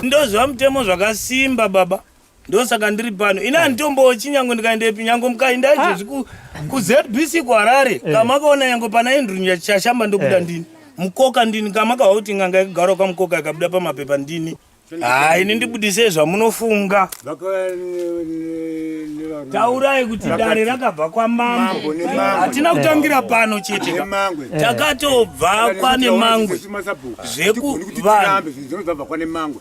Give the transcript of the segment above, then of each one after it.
Ndoziva mutemo zvakasimba baba, ndosaka ndiri pano. Ini handitombochi nyange ndikaendepi, nyange mukaenda izvezvi kuZBC kuHarare, kamakaona nyange pana Andrew Chashamba ndobuda ndini mukoka ndini, kamakawa kuti n'anga yakagara kwamukoka ikabuda pamapepa ndini. Haa, ini ndibudisei zvamunofunga. Taurai kuti dare rakabva kwamambo, hatina kutangira pano chete, takatobva kwanemangwe zvekuvanhu.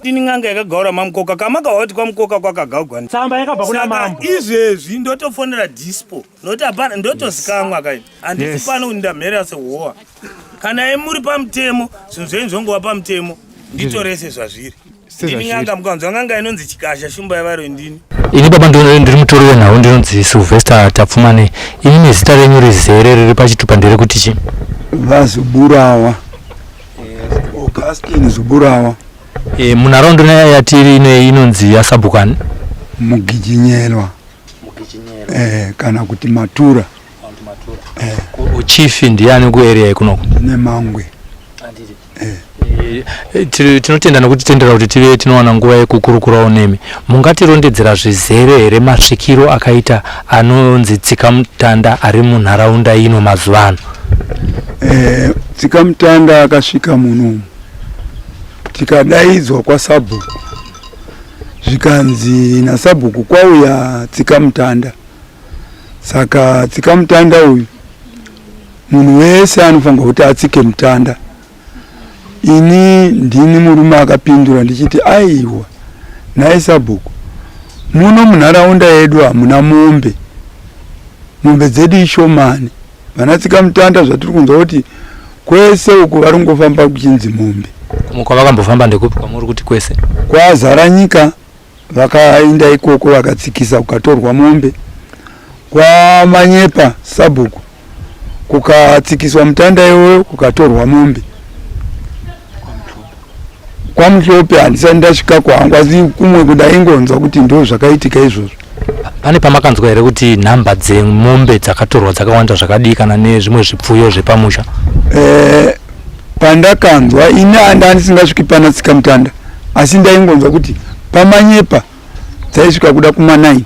Ini n'anga yakagaura mamukoka, kamakawa kuti kwamukoka kwakagaurwa tsamba yakabva kuna mambo. Izvezvi ndotofonera dispo nokuti hapana ndotozikamwa kai, handisi pano kuti ndamherera sehowa. Kana muri pamutemo, zvinhu zvenyu zvongova pamutemo, nditorese zvazviri. Ndini n'anga, mukanzwa n'anga inonzi Chikasha Shumba yavaroi ndini. Ini baba ndiri mutori wenhau, ndinonzi Sylvester Tapfumane. Ini nezita renyu rizere riri pachitupa nderekuti chi? VaZuburawa, Augustine Zuburawa. E, munharaunda yatiri ino inonzi yasabhukani? Mugijinyelwa. Eh, kana kuti Matura. Chief ndiani kuarea yekunoko? Nemangwe. Tinotenda nekutitendera kuti tive tinowana nguva yekukurukurawo nemi. Mungatirondedzera zvizere here masvikiro akaita anonzi Tsikamutanda ari munharaunda ino mazuva ano? Eh, Tsikamutanda akasvika munomu, tikadaidzwa kwasabhuku, zvikanzi nasabhuku kwauya Tsikamutanda. Saka Tsikamutanda uyu munhu wese anofanirwa kuti atsike mutanda. Ini ndini murume akapindura ndichiti, aiwa nhai sabhuku, muno munharaunda yedu hamuna mombe, mombe dzedu ishomani. Vana Tsikamutanda zvatiri kunzwa kuti kwese uku vari kungofamba kuchinzi mombe. Kwavakambofamba ndekupi kwamuri kuti kwese? Kwazara nyika, vakaenda ikoko vakatsikisa, kukatorwa mombe. Kwamanyepa sabhuku kukatsikiswa mutanda iwoyo, kukatorwa mombe. KwaMuhlope handisati ndasvika kwangu, asi kumwe kudaingonzwa kuti ndo zvakaitika izvozvo. Pane pamakanzwa here kuti nhamba dzemombe dzakatorwa dzakawanda zvakadii kana nezvimwe zvipfuyo zvepamusha? Eh, pandakanzwa ini anda ndisingasviki pana Tsikamutanda, asi ndaingonzwa kuti pamanyepa dzaisvika kuda kuma 9,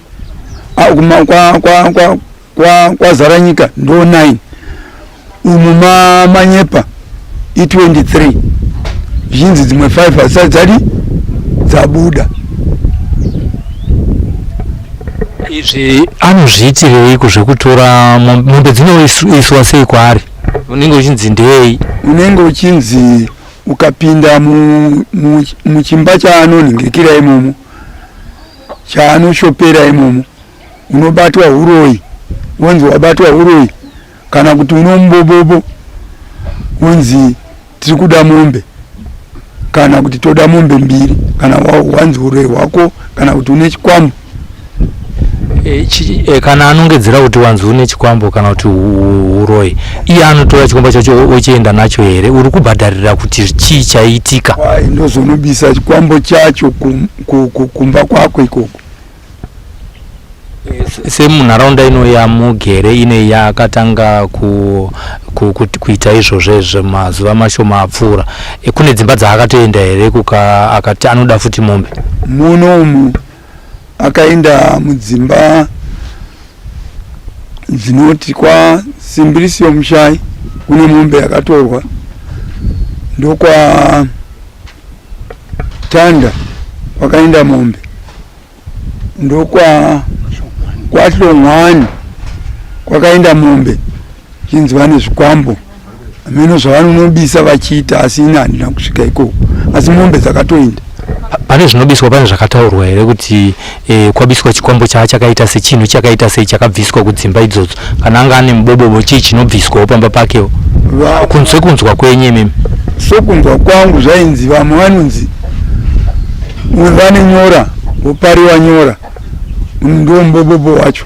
kuma kwa kwa kwa kwa kwazara nyika ndo 9, umu manyepa i23, zvichinzi dzimwe 5 hadzisati dzadi dzabuda. Izvi anozviitireiko zvekutora mombe? Dzinoiswa sei kwaari? Unenge uchinzi ndeyei? Unenge uchinzi ukapinda muchimba chaanonhingirikira imomo, chaanoshopera imomo, unobatwa huroyi, wonzi wabatwa huroyi, kana kuti unomubobobo, wonzi tiri kuda mombe, kana kuti toda mombe mbiri, kana wanzi huroyi hwako, kana kuti une chikwambo. E, e, kana anongedzera kuti wanzi une chikwambo kana kuti uroyi, iye anotora chikwambo chacho ochienda nacho here? Uri kubhadharira kuti chii chaitika? Kwai ndozonobisa chikwambo chacho kumba kwako ikoko. Semunharaunda ino yamugere ine yakatanga kuita izvozvo izvo mazuva mashoma apfuura, kune dzimba dzaakatoenda here kuka akati anoda futi mombe? Muno umu akaenda mudzimba dzinoti kwa Simbirisio Mushai kune mombe yakatorwa, ndokwa Tanda kwakaenda mombe, ndokwa kwaHlongwani kwakaenda mombe, chinzi vane zvikwambo hameno zvavanonobisa vachiita, asi ini handina kusvika ikoko, asi mombe dzakatoenda. Pane zvinobiswa, pane zvakataurwa here kuti kwabiswa chikwambo chaa chakaita sechinhu chakaita sei chakabviswa kudzimba idzodzo? Kana anga ane mubobobo, chii chinobviswawo pamba pakewo kunze kunzwa kwenyu imimi? Sokunzwa kwangu zvainzi vamwe vanonzi vane nyora, vopariwa nyora, ndo mubobobo wacho.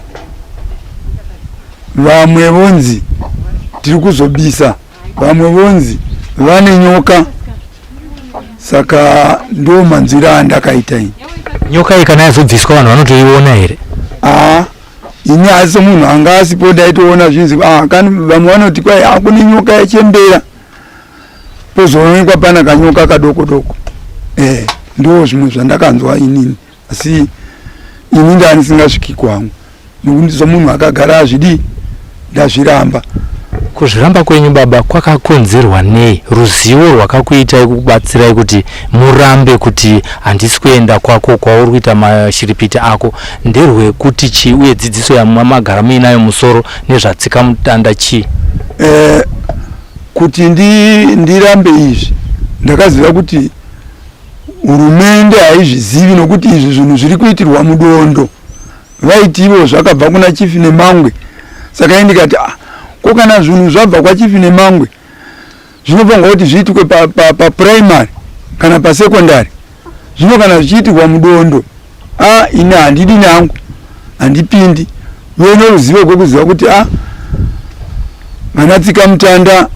Vamwe vonzi tiri kuzobisa, vamwe vonzi vane nyoka. Saka ndo manzwiro andakaita ini. Nyoka iyi kana yazobviswa vanhu vanotoiona here? Aa, ini asi munhu anga asipo ndaitoona zvinzi kani vamwe vanoti kwai kune nyoka yachembera, pozoonekwa pana kanyoka kadoko doko. Ndo zvimwe zvandakanzwa inini, asi ini ndandisingasviki kwangu nekuti somunhu akagara azvidi ndazviramba. Kuzviramba kwenyu baba kwakakonzerwa nei? Ruzivo rwakakuitai kukubatsirai kuti murambe kuti handisi kuenda kwako kwauri kuita mashiripiti ako nderwekuti chii, uye dzidziso yamagara muinayo musoro nezvatsika mutanda chii? Kuti ndirambe izvi ndakaziva kuti hurumende haizvizivi, nokuti izvi zvinhu zviri kuitirwa mudondo, vaiti ivo zvakabva kuna Chifi Nemangwe. Saka ini ndikati ko kana zvinhu zvabva kwaChifi Nemangwe zvinofanirwa kuti zviitwe paprimary kana pasecondary, zvino kana zvichiitirwa mudondo, ini handidi nangu, handipindi. Uye neruzivo rwekuziva kuti vanatsika mutanda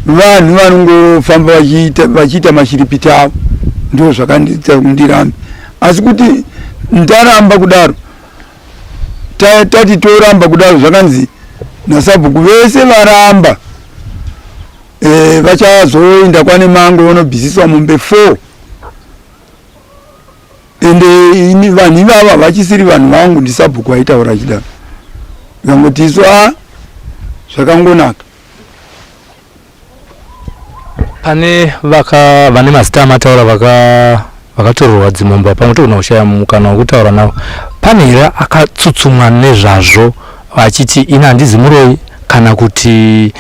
vanhu vanongofamba vachiita mashiripiti avo, ndo zvakandiita ndirambe. Asi kuti ndaramba kudaro, tati toramba kudaro, zvakanzi nasabhuku vese varamba vachazoenda kwane Mangwe vanobvisiswa mombe 4. Ende ini vanhu ivava havachisiri vanhu vangu, ndisabhuku aitaura achidaro. Ndikangoti isu zvakangonaka. Pane vane mazita amataura vakatorerwa dzimombe, pamwe togona kushaya mukana wekutaura navo, pane here akatsutsumwa nezvazvo achiti ini handizi muroyi, kana kuti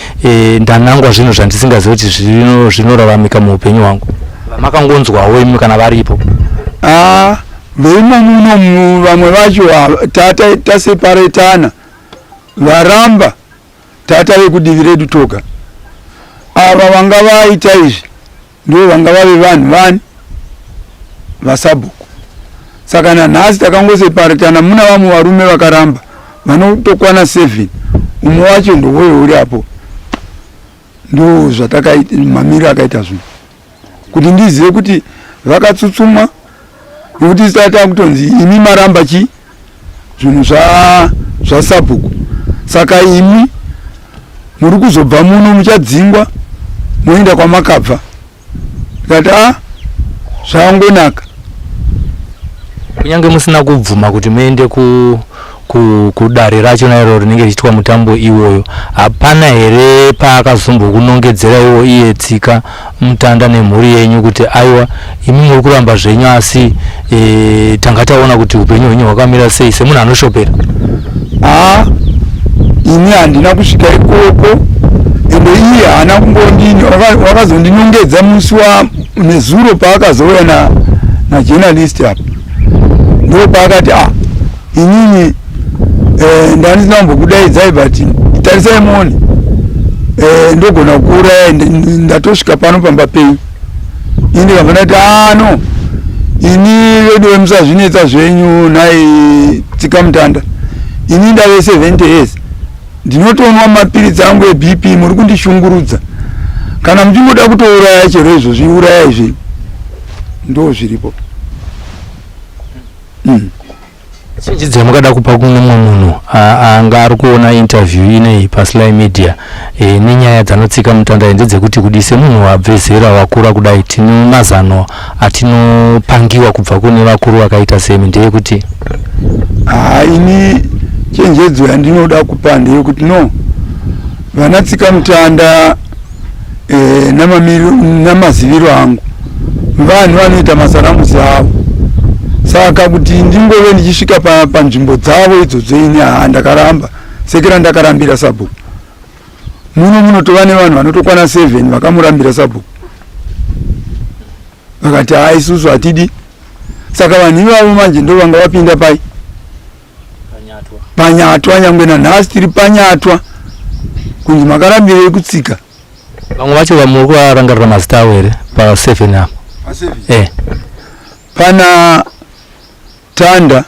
ndanangwa zvinhu zvandisingazivi kuti zvinoraramika muupenyu hwangu, vamakangonzwawo imi kana varipo? Veimo muno vamwe vacho taseparetana, varamba, tata vekudivi redu toga. Ava vanga vaita izvi ndo vanga vave vanhu vani vasabhuku. Saka nanhasi takangoseparetana, muna vamwe varume vakaramba vanotokwana 7, umwe wacho ndowoyo uri apo. Ndo zvatakaita, mamiro akaita zvinhu kuti ndizive kuti vakatsutsumwa, nekuti tata kutonzi imi maramba chi zvinhu zvasabhuku, saka imi muri kuzobva muno, muchadzingwa moenda kwamakabva. Ndikati zvangonaka. Kunyange musina kubvuma kuti muende kudare racho nairo rinenge richiitwa mutambo iwoyo, hapana here paakazombokunongedzera iwo iye tsika mutanda nemhuri yenyu kuti aiwa, imi muri kuramba zvenyu, asi tanga taona kuti upenyu hwenyu hwakamira sei semunhu anoshopera? Ini handina kusvika ikoko, ende iye haana kumbondini. Wakazondinongedza musi wa nezuro paakazouya najournalist apa, ndo paakati inini ndandisina kumbokudaidzai, but tarisai muone, ndogona kuuraya, ndatosvika pano pamba penyu. Ini ndikabva ndati no, Ini veduwe musazvinetsa zvenyu nhai tsikamutanda. Ini ndave 70 years. Ndinotonwa mapiritsi angu eBP muri kundishungurudza. Kana muchingoda kutouraya chero izvozvi urayai zvenyu. Ndo zviripo. Chenjedzo yamungada kupa kune mumwe munhu anga ari kuona interview ineyi paSly Media e, nenyaya dzanotsika mutanda ndedzekuti kudi semunhu wabve zera wakura kudai tine mazano atinopangiwa kubva kune vakuru vakaita semi ndeyekuti Haa ini chenjedzo yandinoda kupa ndeyekuti no vana tsikamutanda e, namaziviro angu vanhu vanoita masaramusi avo saka kuti ndingove ndichisvika panzvimbo dzavo idzodzo ini haa ndakaramba sekera ndakarambira sabhuku muno munotova nevanhu vanotokwana 7 vakamurambira sabhuku vakati haa isusu hatidi saka vanhu ivavo manje ndo vanga vapinda pai panyatwa nyangwe nanhasi tiri panyatwa kunzi makarambirei kutsika vamwe vacho vamuri kuvarangarira mazita avo here pa7 apo eh. Pana tanda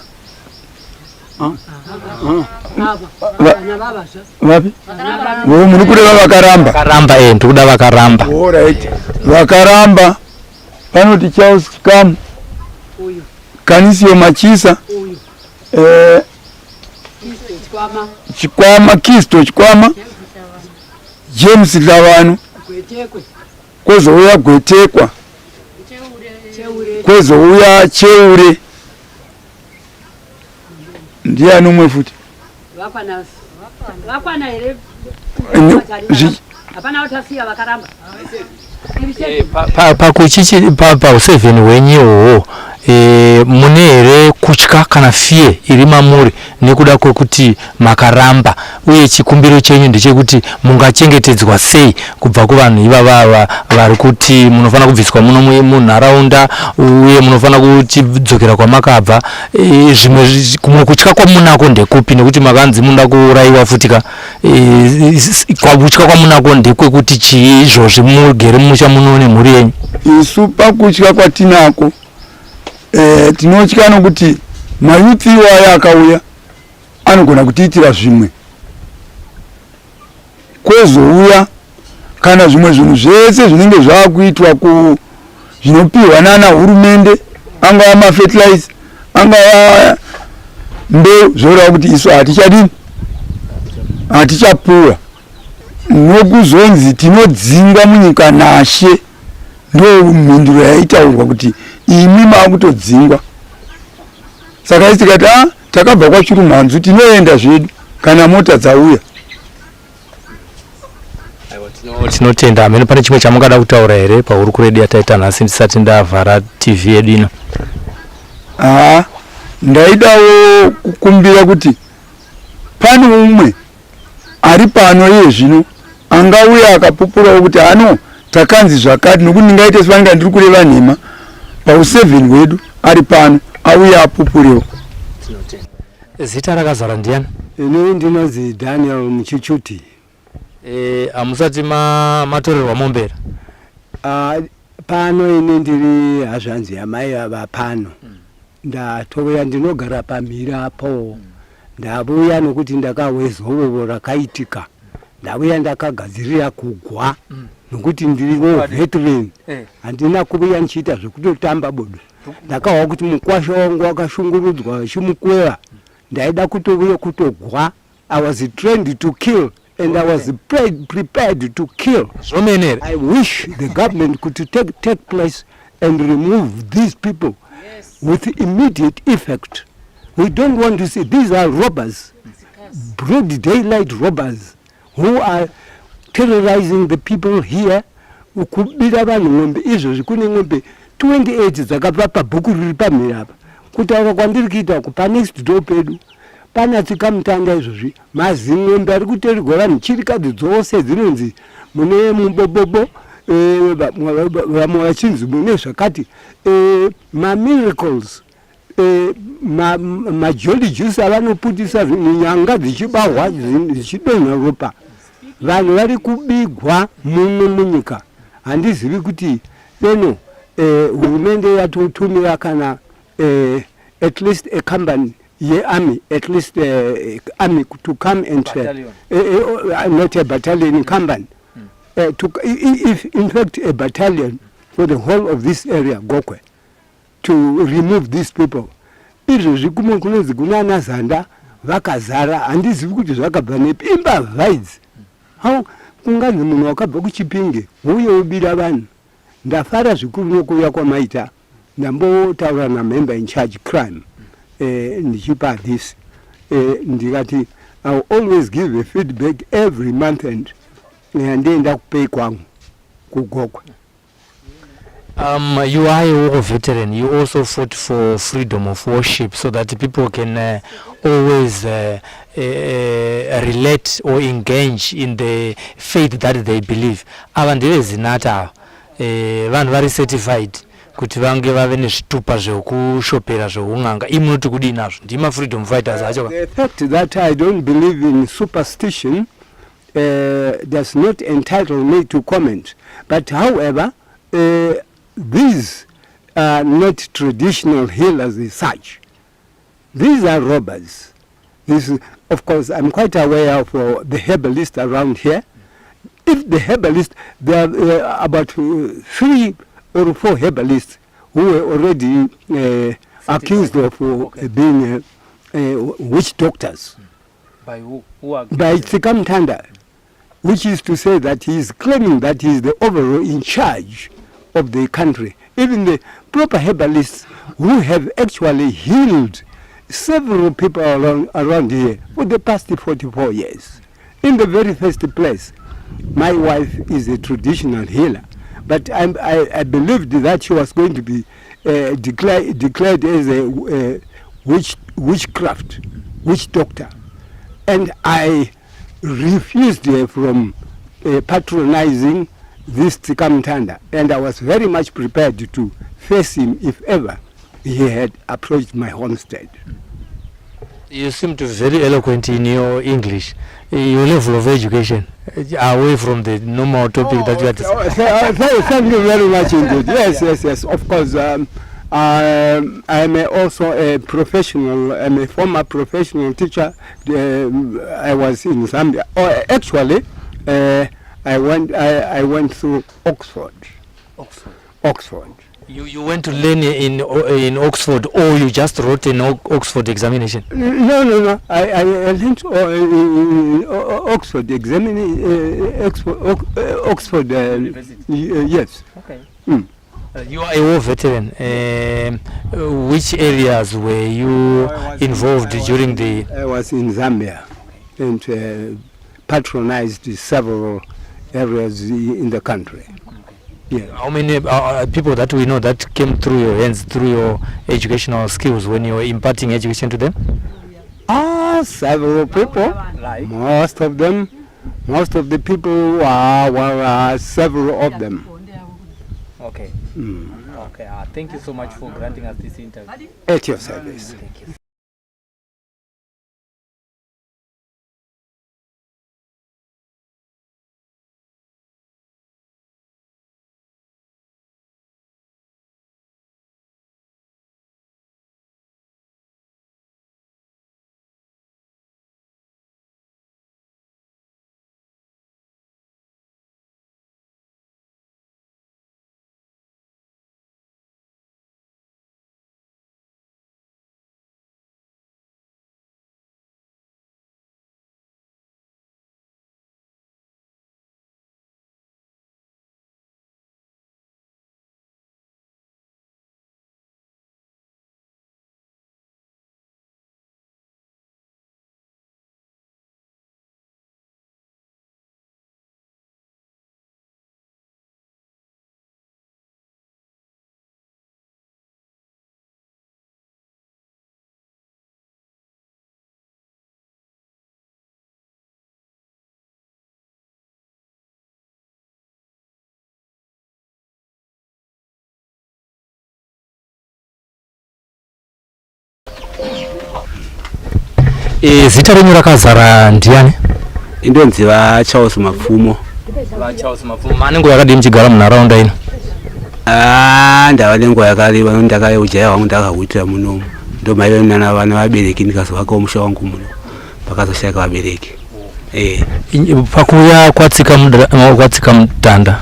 vapi muri kureva vakaramba vakaramba eh ndikuda vakaramba alright vakaramba panoti Charles Chikamu Kanisio Machisa eh, Chikwama Kisto Chikwama James Dlavano kwozouya Gwetekwa kwozouya Cheure ndiani umwe futi vakwana here hapana watasiya vakaramba pakuchichi pausevheni hwenyu ihoho e, mune here kutya kana fear iri mamuri nekuda kwekuti makaramba uye chikumbiro chenyu ndechekuti mungachengetedzwa sei kubva kuvanhu ivava ava vari kuti munofanira kubviswa muno munharaunda uye munofanira kuchidzokera kwamakabva e, zvimwe kumwe kutya kwamunako ndekupi nekuti makanzi munoda kuurayiwa futi ka e, kutya kwamunako ndekwekuti chii izvozvi mugere mumusha muno nemhuri yenyu isu pakutya kwatinako e, tinotya nokuti mayuthi iwayo akauya anogona kutiitira zvimwe kwozouya kana zvimwe zvinhu zvese zvinenge zvaakuitwa ku zvinopihwa nana hurumende angava mafertilizer angava mbeu zvoreva kuti isu hatichadini hatichapuwa nokuzonzi tinodzingwa munyika nashe ndo mhinduro yaitaurwa kuti imi maakutodzingwa saka isi tikati a takabva kwachirumhanzu tinoenda zvedu kana mota dzauya Tinotenda hameno pane chimwe chamungada kutaura here pahurukuro yedu yataita nhasi ndisati ndavhara TV yedu ino? Haa, ndaidawo kukumbira kuti pane umwe ari pano iye zvino angauya akapupurawo kuti ano takanzi zvakati nokuti ndingaite sevanenge ndiri kureva nhema pauseven hwedu ari pano auye apupurewo. Zita rakazara ndiani? Ini ndinonzi Daniel Muchuchuti. Eh, hamusati ma, matorerwa mombe here? Ah, pano ini ndiri hazvanzi yamai ava pano. Ndatouya ndinogara pamhiri apo. Ndavuya nokuti ndakahwe zovovo rakaitika. Ndavuya ndakagadzirira kugwa nokuti ndiri war veteran. Handina kuvuya ndichiita zvekutotamba bodo. Ndakahwa kuti mukwasha wangu wakashungurudzwa vachimukweva. Ndaida kutouya kutogwa. I was trained to kill and I was prepared to kill. Zvomene here? I wish the government could take place and remove these people with immediate effect. We don't want to see, these are robbers, broad daylight robbers who are terrorizing the people here. Kubira vanhu ng'ombe izvozvi kune ng'ombe 28 dzakabva pabhuku riri pamhiri apa. Kutaura kwandiri kuita uku panext door pedu pana tsikamutanda izvozvi mazin'ombe ari kutorerwa vanhu chirikadzi dzose dzinonzi mune mubobobo eh, vamwe vachinzi mune zvakati eh, mamiracles eh, majoli juice avanoputisa nyanga dzichibahwa dzichidonha ropa vanhu vari kubigwa muno munyika handizivi kuti deno. eh, hurumende yatotumira kana eh, at least a company yearmy at least army to come and not a battalion company mm. to, if in fact a battalion for the whole of this area Gokwe to remove these people izvezvi kumwe kunonzi kunana zanda vakazara handizivi kuti zvakabva nepi imbavha idzi how kunganzi munhu wakabva kuchipinge uye wobira vanhu ndafara zvikuru nokuuya kwamaita ndambotaura namember in charge crime eh, ndichipa this eh, ndikati i will always give a feedback every month and handienda kupei kwangu kugokwe Um, you are a war veteran. You also fought for freedom of worship so that people can always relate or engage in the faith that they believe. Ava ndevezinata ava eh, vanhu vari certified kuti vange vave nezvitupa zvekushopera zveun'anga. Imi munoti kudii nazvo? Ndima freedom fighters acho. The fact that I don't believe in superstition does not entitle me to comment. But however, these are not traditional healers as such. These are robbers. This is, of course, I'm quite aware of the herbalist around here. If the herbalist, there are about three or four herbalists who were already accused of being witch doctors. By who? Who are By Tsikamutanda, which is to say that he is claiming that he is the overall in charge of the country. Even the proper herbalists who have actually healed several people around here for the past 44 years. In the very first place, my wife is a traditional healer, but I believed that she was going to be declared as a witchcraft, witch doctor. And I refused her from patronizing this Tsikamutanda, and I was very much prepared to face him if ever he had approached my homestead. You seem to be very eloquent in your English. Your level of education, away from the normal topic that we are discussing. Oh, thank you very much indeed. Yes. Of course, I'm also a professional. I'm a former professional teacher. I was in Zambia. Oh, actually, I went through Oxford. Oxford. Oxford. You went to learn in Oxford, or you just wrote an Oxford examination? No. I learned in Oxford examining Oxford, Oxford University. Yes. Okay. You are a war veteran. Which areas were you involved during the? I was in Zambia and patronized several areas in the country. Yeah. How many people that we know that came through your hands, through your educational skills when you were imparting education to them? Ah, several people. Like? Most of them, most of the people were several of them. Okay. Okay. Thank you so much for granting us this interview. At your service. Thank you. Zita renyu rakazara ndiani? Indonzi VaCharles Mapfumo. VaCharles Mapfumo, mane nguva yakadii muchigara munharaunda ino? Ah, ndava nenguva yakareba nokuti ndakauya ujaya hwangu ndakahuitira munomu ndomaive nana vana vabereki ndikazovakawo musha wangu muno pakazoshaika vabereki eh. Pakuuya kwatsika kwatsika mutanda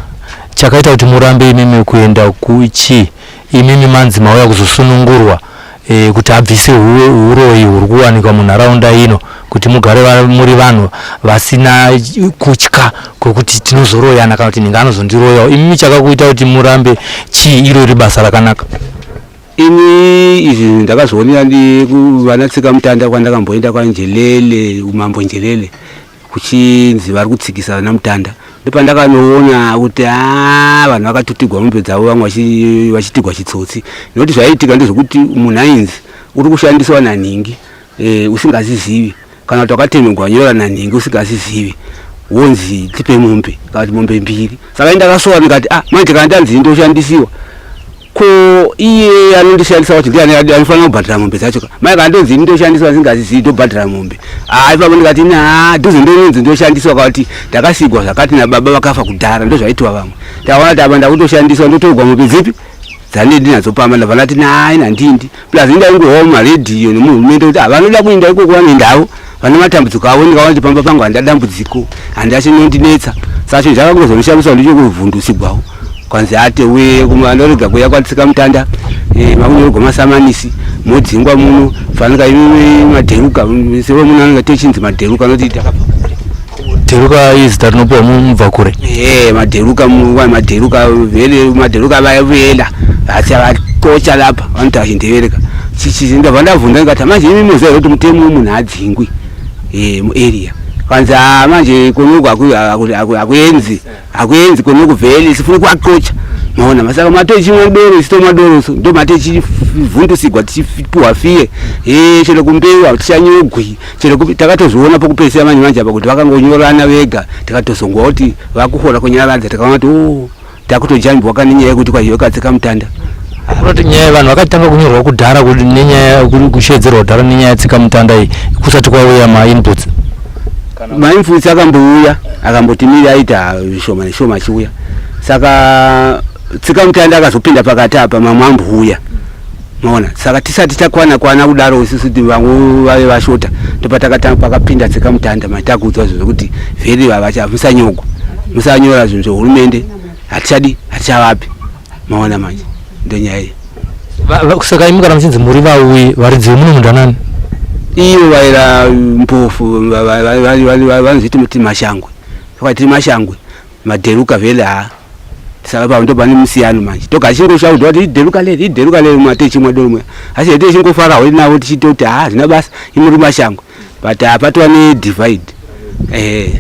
chakaita kuti murambe imimi kuenda kuchii imimi manzi mauya kuzosunungurwa e, kuti abvise huroyi huri kuwanikwa munharaunda ino kuti mugare muri vanhu vasina kutya kwekuti tinozoroyana kana kuti ndinga anozondiroyawo imimi chakakuita kuti murambe chii iro iri basa rakanaka ini izvi ndakazvionera vana tsika mutanda kwandakamboenda kwanjelele umambo njelele kuchinzi vari kutsikisa vana mutanda ndopandakanoona kuti a vanhu vakatutigwa mombe dzavo vamwe vachitigwa chitsotsi nekuti zvaiitika ndezvekuti munhu ainzi uri kushandiswa nanhingi e, usingazizivi kana kuti wakatemegwa nyora nanhingi usingazizivi wonzi tipe mombe kana kuti mombe mbiri saka indakasuwa ndikati ah manje kana ndanzi ndoshandisiwa ko iye anondishandisa wacho ndiye anofanira kubhadhara mombe dzacho ka mai kana ndonzi ini ndoshandiswa ndingazizivi ndobhadhara mombe haa ipapo ndikati na dhuze ndononzi ndoshandiswa kakuti ndakasigwa zvakati nababa vakafa kudhara ndozvaitiwa vamwe ndaona kuti apa ndakutoshandiswa ndotorwa mombe dzipi dzandii ndinadzo pamba ndabva ndati nai nandindi plus indaingohwawo mumaredhiyo nemuhurumende kuti havanoda kuinda ikoko vanoendavo vane matambudziko avo ndikaona kuti pamba pangu handida dambudziko handida chinondinetsa saka chinhu chakangozondishamisa ndechokuvhundusigwawo kwanzi ate we anorega kuya kwatsika mutanda eh, makunyorerwa masamanisi modzingwa muno fanika imimi madheruka sewe muno anenge techinzi madheruka anoti takabva kure Dheruka izita rinopiwa mubva kure. Eh, madheruka muwa madheruka vele madheruka vaya vela asi avakocha lapha vanoti achindevereka chichi ndabva ndabvunza ndikati manje imi muziva kuti mutemo wemunhu adzingwi eh muarea kwanzi ah manje kunoku akuenzi hakuenzi kunoku vhele sifuna kuvakocha maona masaka matochimwa doro isu tomwa doro isu ndo matechivhundusigwa tichipuhwa fiye e chero kumbeu hatichanyogwi chero takatozviona pokupedzisira manje manje apa kuti vakangonyorana vega tikatozongwa kuti vakuhora kunyaradza tikaona kuti o oh, takutojambwa kane nyaya yekuti kwahiwe katsika mutanda Kunoti nyaya vanhu vakatanga kunyorwa kudhara kuti nenyaya kusheedzerwa kudhara nenyaya yatsika mutanda iyi kusati kwauya mainputs. Mainputs akambouya akamboti miri aita zvishoma neshoma achiuya saka tsika mutanda akazopinda pakati apa mamwe ambouya maona saka tisati takwana kwana kudaro isusu kuti vamwe vave vashota ndopatakatanga pakapinda tsika mutanda matakuudzwa zvo zvekuti vheri vavacha musanyogwa musanyora zvinhu zvehurumende hatichadi hatichavapi maona manje ndonyaya iyi saka imi kana muchinzi muri vauyi varidzi vemuno munhu anani iyo vaira mpofu vanozviti muti mashangwe vakati mashangwe madheruka vhele haa saka pa ndo pane musiyano manje toga chingoshaudwa kuti idheruka leri idheruka leri mate chimwe domwe asi hete chingofara hoi navo tichitoti haa zvina basa imuri mashangwe but hapatova nedivide eh.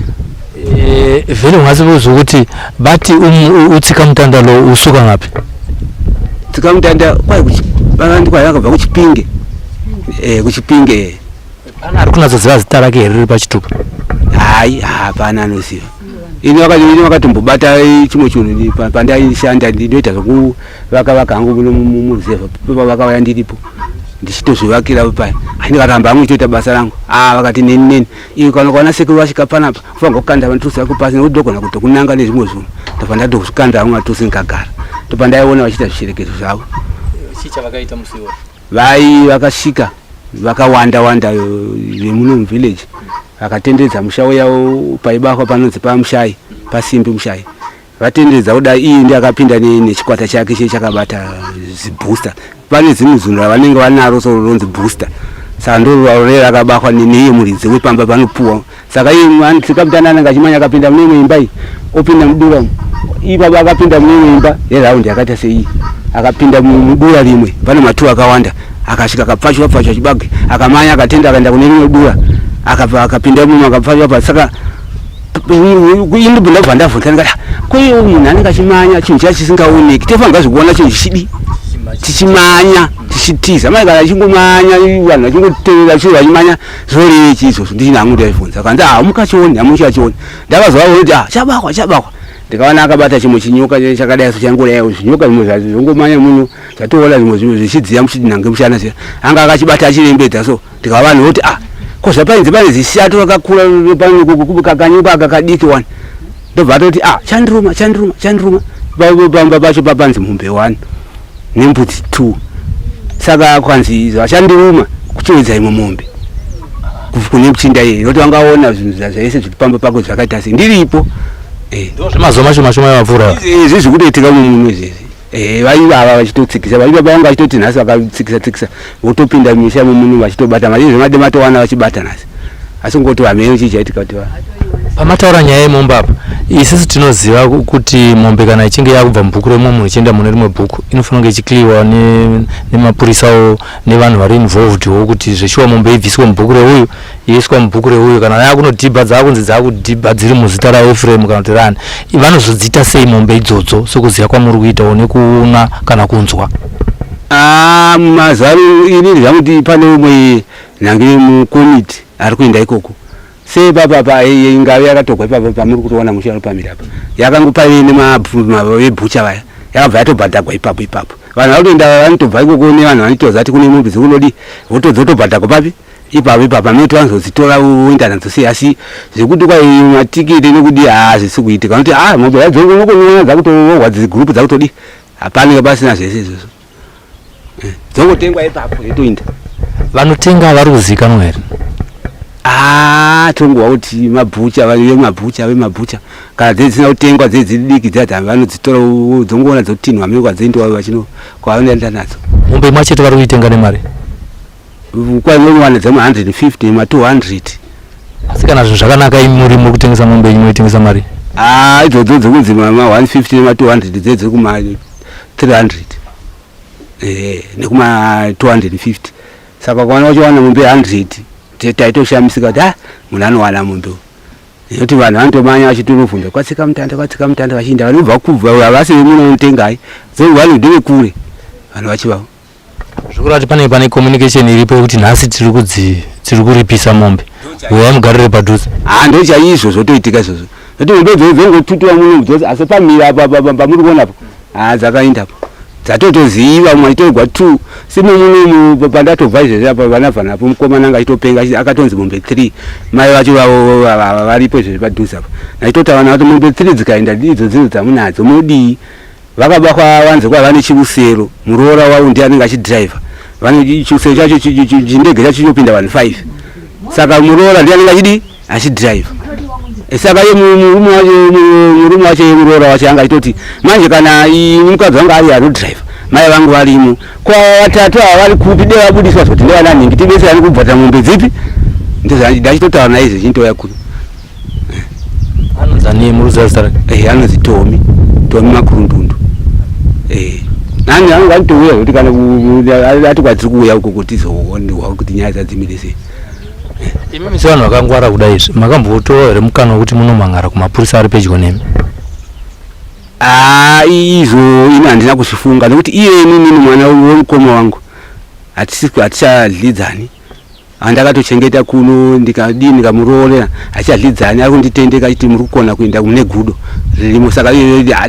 Eh, vele ungasibuza ukuthi bathi um, utsika mutanda lo usuka ngaphi tsika mutanda kwai vantu kwai vakabva kuchipinge eh, kuchipinge pana ari kunatsoziva zita rake here riri pachitupa hayi hapana anoziva ini vakatombobata chimwe chinhu pandaishanda ndinoita zvekuvaka vaka hangu muno muruzevha vakauya ndiripo ndichitozvivakira paya andikaramba hangu ndichitoita basa rangu ah vakati neni neni Iwe kana ukaona sekuru vasvika panapa ufanirwa kukanda matusi ako pasi nekuti ndogona kutokunanga nezvimwe zvinhu ndobva ndatozvikanda hangu matusi ndikagara ndobva ndaiona vachiita zvisherekezo zvavo. Chii chavakaita musi iwoyo? Vai vakasvika vakawanda wanda vemuno muvillage vakatenderedza musha uya paibakwa panonzi pamushayi pasimbi mushayi Vatenderedza kudai iye ndiye akapinda nechikwata chake chiye chakabata zibooster. Pane zimwe zunhu ravanenge vanaro so ronzi booster. Saka ndorore rakabahwa neiye muridzi wepamba panopuwa. Saka iye Tsikamutanda anenge achimanya akapinda mune imwe imba iyi opinda mudura umu. Ipapa akapinda mune imwe imba yeraundi yakaita seiyi. Akapinda mudura rimwe pane matuwa akawanda akasvika akapfachwa pfachwa chibage akamanya akatenda akaenda kune rimwe dura akabva akapinda imomo akapfachwa pfachwa saka ini ndobva ndavhunza ndikati ah, ko iye munhu anenge achimanya chinhu chiya chisingaoneki tofanirwa zvikuona chinhu chichidi chichimanya chichitiza mai kana achingomanya vanhu vachingotevera chiro vachimanya zvorei chi izvozvo ndichini hangu ndaivhunza kanzi ah mukachioni hamuchachioni ndakazovaona kuti ah chabakwa chabakwa ndikaona akabata chimwe chinyoka chakadai so changodaio zvinyoka zvimwe zvacho zvongomanya muno zvatoona zvimwe zvimwe zvichidziya muchinange mushana zviya anga akachibata achirembedza so ndikava vanhu voti ah ko zvapainzi pane zishato rakakura kakanyoka aka kadiki wani ndobva atoti ah chandiruma chandiruma chandiruma Pamba pacho papanzi mombe 1 nembudzi 2. Saka kwanzi vachandiruma kuchiwedza imwe mombe kune muchinda iyeye nokuti vangaona zvinhu zvese zviri pamba pako zvakaita sei ndiripo. Ndo zvemazuva mashoma shoma yavapfuura. Izvi zvikutoitika mumuno izvezvi. Vaivava vachitotsikisa vaibaba vanga vachitoti nhasi vakatsikisa tsikisa votopinda misha mumuno vachitobata mari zvemade matowana vachibata nhasi asi kungoti vamene chii chaitika kuti Pamataura nyaya yemombe apa, isusu tinoziva kuti mombe kana ichinge yakubva mubhuku remumwe munhu ichienda mune rimwe bhuku inofanira kunge ichikliwa nemapurisawo nevanhu vari involved wo kuti zveshuwa mombe ibviswe mubhuku reuyu yoiswa mubhuku reuyu. Kana yakunodhibha dzakunzi dzakudhibha dziri muzita raEfrem kana kuti rani, vanozodziita sei mombe idzodzo sekuziva kwamuri kuitawo nekuona kana kunzwa? Mazuva ano ini ndingamuti pane umwe nhange mukomiti ari kuenda ikoko sei ipapa apa ingave yakatogwa ipapa pamuri kutoona musha pamiri apa yakangopaive nemavebhucha vaya yakabva yatobhadhagwa ipapo ipapo. Vanhu vakutoenda vanotobva ikoko nevanhu vanotoziva kuti kune mombe dzekunodi votodzotobhadhagwa papi ipapo ipapo amene vanozodzitora voenda nadzo sei asi zvekuti kwai matikiti nekudi haa zvisi kuitika nokuti haa mombe dzadzonokunoona dzakutorohwa dzigurupu dzakutodi hapanenge pasina zvese izvozvo dzongotengwa ipapo yotoinda. Vanotenga vari kuzivikanwa here? Tongova kuti mabhucha vemabhucha vemabhucha kana dzei dzisina kutengwa dzei dziri diki dziya vanodzitora dzongoona dzotinhwa mene kwadzoendiwa vachino kwavanoenda nadzo. Mombe imwe chete vari kuitenga nemari? Kwanowana dzema 150 ma 200. Asi kana zvinhu zvakanaka imi muri muri kutengesa mombe yenyu moitengesa mari? Idzodzo dzekunzi ma 150 nema 200 dzei dziri kuma 300 nekuma 250. Saka ukaona uchiwana mombe 100 taitoshamisika kuti munhu anowana mombe nekuti vanhu vanotomanya vachitonobvunza kwatsika mutanda kwatsika mutanda vachiinda vanobva kubva havasi vemuno vanotenga hai vanhu ndevekure vanhu vachivavo. Zvikureva kuti pane pane communication iripo yekuti nhasi tiri kudzi tiri kuripisa mombe uyai mugarire padhuze. Ndo chaizvo zvotoitika izvozvo nekuti mombe idzodzo dzongotutiwa muno dzose asi pamira apa pamuri kuona apa dzakaenda apo dzatotoziva mumwe achitorwa 2 simumu pandatobva izvezvi apa vanabva napo mukomana anga achitopenga akatonzi mombe 3 mai vacho vavo varipo izvezvi padhuze apa ndaitotaura navo kuti mombe 3 dzikaenda idzo dzidzo dzamunadzo modii. Vakabakwa vanzi kwaiva nechirusero muroora wavo ndiye anenge achidriver vane chirusero chacho chindege chacho chinopinda vanhu 5 saka muroora ndiye anenge achidii achidriver saka iye murume wacho murume wacho muroora wacho anga achitoti manje kana mukadzi wangu ari anodriver mai vangu varimo ko vatatu ava vari kupi dai vabudiswa zvoti ndevana nhingi tibetserane kubhadhara mombe dzipi ndachitotaura naye izvezvi ndouya kuno. Anonzi ani muruziva zita rake? Anonzi Tomi, Tomi Makurundundu. Nani anenge anotouya zvekuti kana ati kwatiri kuuya uko kuti tizoonwa kuti nyaya dzadzimire sei. Imimi sevanhu vakangwara kudai izvi makambotora here mukana wekuti munomhan'ara kumapurisa ari pedyo nemi? Izvo ini handina kuzvifunga nekuti iye inini mwana wemukoma wangu hatichadlidzani. Andakatochengeta kuno ndikadii ndikamuroorera achadlidzani ari kunditendeka achiti muri kukona kuenda mune gudo ririmo saka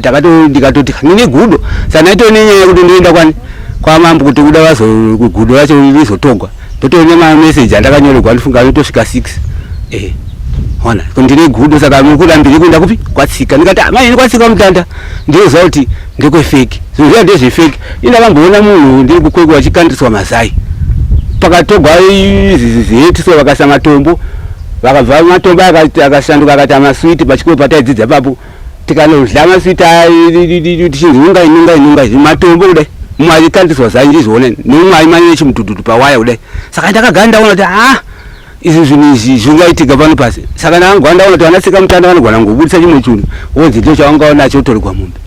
takato ndikatoti ndine gudo saka ndaitove nenyaya yekuti ndoenda kwani kwamambo kuti kuda vazo gudo racho rizotogwa ndotove nemameseji andakanyorerwa ndifunga anotosvika 6 ona ndine gudo saka muri kurambiri kuenda kupi kwatsika ndikati amai ini kwatsika mutanda ndinoziva kuti ndekwefeki zvinhu zviya ndezvefeki ini ndakamboona munhu ndiri kukwekwe vachikandiswa mazai pakatogwa zihetiso vakaisa matombo vakabva matombo akashanduka akaita maswiti pachikoro pataidzidza ipapo tikanodya maswiti tichinzi nungai nungai nungai matombo kudai mumwe achikandiswa zai ndizvione nemumwe aimanya nechimudhudhudhu pawaya kudai saka ndakagara ndaona kuti haa izvi zvinhu izvi zvingaitika pano pasi saka ndakangwa ndaona kuti vanatsika mutanda vanogona kungobudisa chimwe chinhu wonzi ndicho chavangaona nacho otorerwa mombe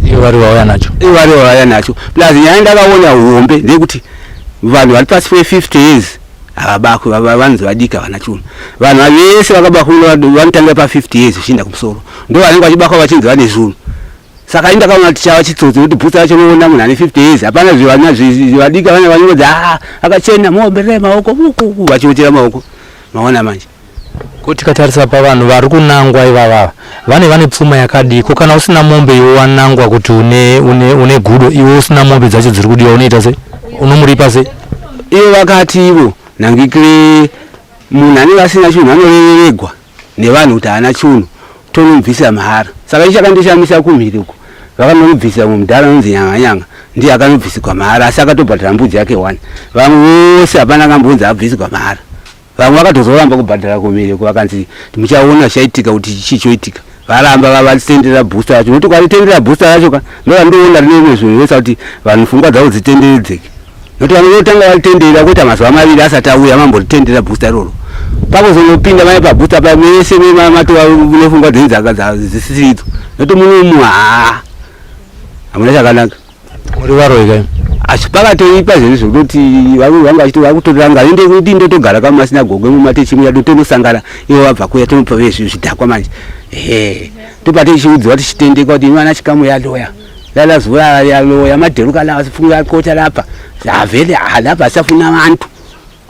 ivo vari vauya nacho ivo vari vauya nacho plus nyaya ndakaona hombe ndeyekuti vanhu vari pasi pe 50 years havabakwi vanzi vadiki havana chunhu vanhu vese vakabakwa vanotangira pa 50 years zvichienda kumusoro ndo vanenge vachibakwa vachinzi vane zvinhu saka ini ndakaona kuti chava chitsotsi kuti bhutsa racho unoona munhu ane 50 years hapana zvivana zvivadiki vana vanongodzi a akachena muomberere maoko uku vachiutira maoko maona manje. Ko tikatarisa pavanhu vari kunangwa ivava vane vane pfuma yakadii ko kana usina mombe iwe wanangwa kuti une, une, une gudo iwe usina mombe dzacho dziri kudiwa unoita sei unomuripa sei ivo vakati ivo nhangikire munhu anenge asina chinhu anoreveregwa nevanhu kuti haana chunhu tonomubvisa mahara saka ichi chakandishamisa kumhiri uko. Vakanobvisa mumwe mudhara anonzi Nyanga Nyanga ndiye akanobvisigwa mahara asi akatobhadhara mbudzi yake one. Vamwe vose hapana akambonzi abvisigwa mahara. Vamwe vakatozoramba kubhadhara kumhiri vakanzi muchaona zvichaitika kuti chii choitika. Varamba vatitendera booster racho nokuti ukaritendera booster racho ka ndovandoona rine rimwe zvinhu zvinoita kuti vanhu pfungwa dzavo dzitenderedzeke. Nokuti vanotanga varitendera kuita mazuva maviri asati auya mamboritendera booster iroro. Pakuzonopinda mai pabooster pa mese matova nefungwa dzenyu dzisiri idzo. Nokuti munomu haa hamuna chakanaka. Muri varoyi kai? Asi pakatoipa zvinhu zvekutoti vamwe vanga vachiti vakutoranga ende kuti ndotogara kamasinagoge mumatechi muya tonosangana ivo vabva kuya tonopa zvidhakwa manje. Ehe. Ndopatichiudziwa tichitendeka kuti imwe ana chikamu yaloya. Lala zuva yaloya madheruka lawa sifunga yakota lapha. Havele halapha asafuna abantu.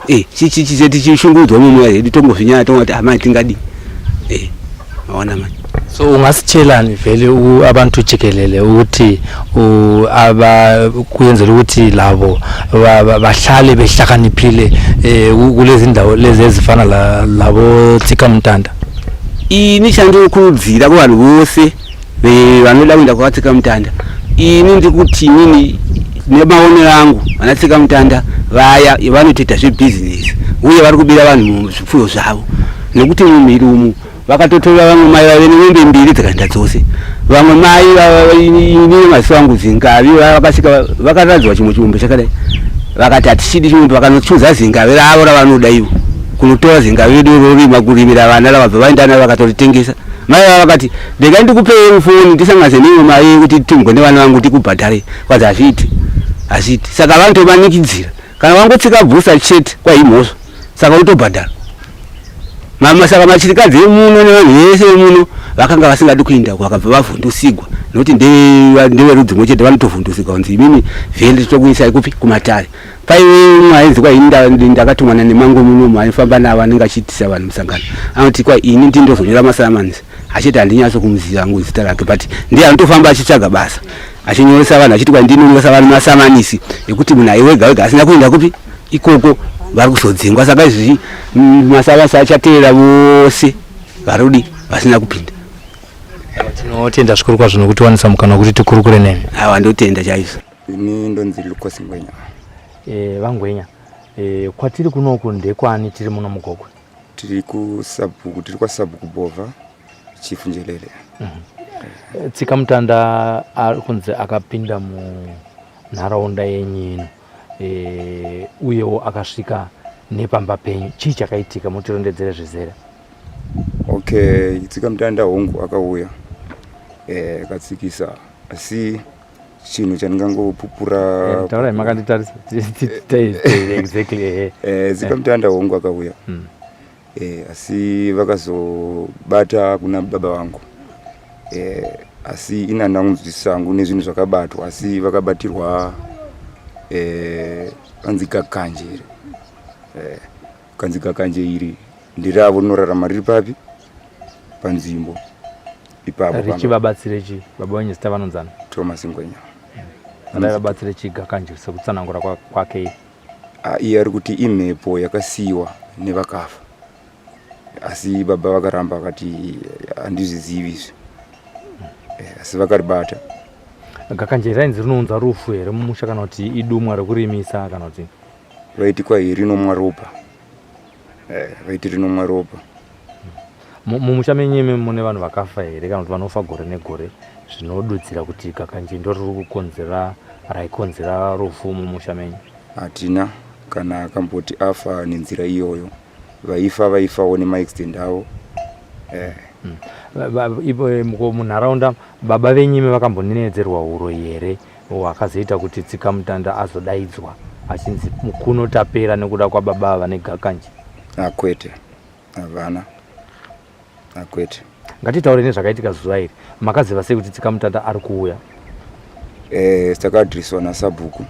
Eh, chichi chichi tichishungurudzwa mumweya yedu tongozvinyaya tongoti amai tingadii. Eh, maona manje. So ungasitshelani vele abantu jikelele ukuthi aba kuyenzela ukuthi labo bahlale behlakaniphile eh kulezi ndawo lezi ezifana labo tsikamutanda. Ini chandinokurudzira kuvanhu vose vanoda kuenda kwakatsikamutanda ini ndiri kuti inini nemaonero angu vana tsikamutanda vaya vanotoita zvebhizinesi uye vari kubira vanhu zvipfuyo zvavo nekuti mumhiri umu vakatotora vamwe mai vaive nemombe mbiri dzikaenda dzose vamwe mai ini nemaziso angu zingavi vakasvika vakaradzwa chimwe chimombe chakadai vakati hatichidi chimombe vakanochuza zingavi ravo ravanoda ivo kunotora zingavi redu rorima kurimira vana ravabva vaenda naro vakatoritengesa mai vava vakati ndega ndikupei foni ndisanganise neimwe mari yekuti tingwe nevana vangu tikubhadhare kwanzi hazviiti hazviiti saka vanotomanikidzira kana wangotsika bhusa chete kwaimhosva saka unotobhadhara mama saka machirikadzi emuno nevanhu vese vemuno vakanga vasingadi kuenda vakabva vavhundusigwa nokuti ndeverudzi mwe chete vanotovhundusigwa kunzi imimi vhele tokuisai kupi kumatare paive umwe ainzi kwa ini ndakatumwana nemango munomu aifamba navo anenge achiitisa vanhu musangano anoti kwa ini ndi ndozonyora masamanisi achiti handinyatso kumuziva hangu zita rake but ndiye anotofamba achitsvaga basa achinyoresa vanhu achiti kwa ndinonyoresa vanhu masamanisi ekuti munhu aiwega wega asina kuenda kupi ikoko vari kuzodzingwa saka izvizvi masamanisi achateera vose varudi vasina kupinda Tinotenda zvikuru kwazvo nokutiwanisa mukana wekuti tikurukure nemi. Awa ndotenda chaizvo. Ini ndonzi Lukosi Ngwenya. E, VaNgwenya, e, kwatiri kunoku ndekwani tiri muno muGokwe? Tiri kusabhuku, tiri kwasabhuku Bova, Chief Njelele. Mm -hmm. Tsikamutanda ari kunzi akapinda munharaunda yenyu ino e, uyewo akasvika nepamba penyu. Chii chakaitika? Mutirondedzere zvizere. Okay, Tsikamutanda hongu akauya eh, akatsikisa asi chinhu chandingangopupura eh, taurai makanditarisa exactly eh, eh Tsikamutanda hongu akauya hmm. eh, asi vakazobata kuna baba vangu eh, asi ini handina kunzwisisa hangu nezvinhu zvakabatwa asi vakabatirwa eh, anzi gakanje iri eh, kanzi gakanje iri nderavo rinorarama riri papi panzvimbo ipapo richivabatsire chii baba wenyu zita vanonzana Thomas Ngwenya raivabatsire chii gakanje sekutsanangura kwake iye ah, iye ari kuti imhepo yakasiyiwa nevakafa asi baba vakaramba vakati handizvizivi izvi eh, asi vakaribata gakanje rainzi rinounza rufu here mumusha kana kuti idumwa rekurimisa kana kuti vaiti kwai rinomwa ropa eh, vaiti rinomwa ropa mumusha menyu imi mune vanhu vakafa here kana kuti vanofa gore negore zvinodudzira kuti gakanje ndo riri kukonzera raikonzera rufu mumusha menyu hatina kana akamboti afa nenzira iyoyo vaifa vaifawo nemaaccident avo eh. Hmm. Eh, munharaunda baba venyu imi vakambonenedzerwa uroyi here hwakazoita kuti tsikamutanda azodaidzwa achinzi kuno tapera nekuda kwababa ava negakanje? Akwete, havana. Akwete. Ngatitaure nezvakaitika zuva iri. Makaziva sei kuti tsikamutanda ari kuuya? Eh, takaadhireswa nasabhuku